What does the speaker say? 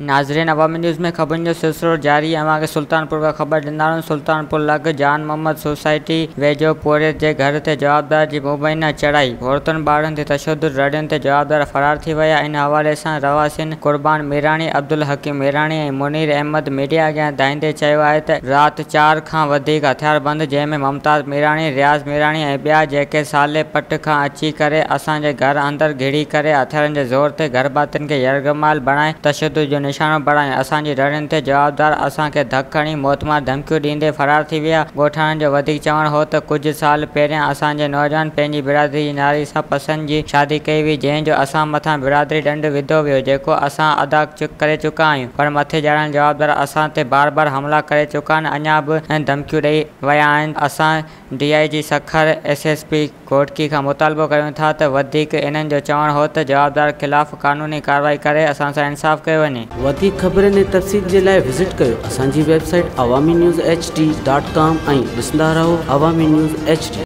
ناظرين عوامي نيوز ۾ خبرن جو سلسلو جاري اوهان کي سلطانپور کان خبر ڏيندارون سلطانپور لڳ جان محمد سوسائٽي ويجهو پورهيت جي گهر تي جوابدار جي مبينا چڙهائي عورتن ٻارڙن تي تشدد رڙين تي جوابدار فرار ٿي ويا ان حوالي سان رهواسين قربان ميراڻي عبدالحڪيم ميراڻي ۽ منير احمد ميڊيا اڳيان دانهيندي چيو آهي ته رات چار کان وڌيڪ هٿياربند جنهن ۾ ممتاز ميراڻي رياض ميراڻي ۽ ٻيا جيڪي صالح پٽ کان اچي ڪري اسان جي گهر اندر گهڙي ڪري هٿيارن جي زور تي گهرڀاتين کي يرغمال بڻائي تشدد جو نشانو بڻايو اسان جي رڙين تي جوابدار اسان کي ڌڪ هڻي موتمار ڌمڪيون ڏيندي فرار ٿي ويا ڳوٺاڻن جو وڌيڪ چوڻ هو ته ڪجهه سال پهريان اسان جي نوجوان پنهنجي برادري جي ناري سان پسند جي شادي ڪئي هئي جنهن جو اسان مٿان برادري ڏنڊ وڌو ويو جيڪو اسان ادا ڪري چڪا آهيون پر مٿي ڄاڻايل جوابدار اسان تي بار بار حملا ڪري چڪا آهن اڃا به ڌمڪيون ڏئي ويا آهن اسان D I G Sukkur, S S P Ghotki کان مطالبو ڪريون ٿا ته وڌيڪ انهن جو چوڻ هو ته جوابدار خلاف قانوني ڪارروائي ڪري اسان سان انصاف ڪيو وڃي. وڌيڪ خبرن ۽ تفصيل جي لاء وزٽ ڪيو اسان جي website Awami news H D dot com ۽ ڏسندا رهو عوامي نيوز ايڇ ڊي.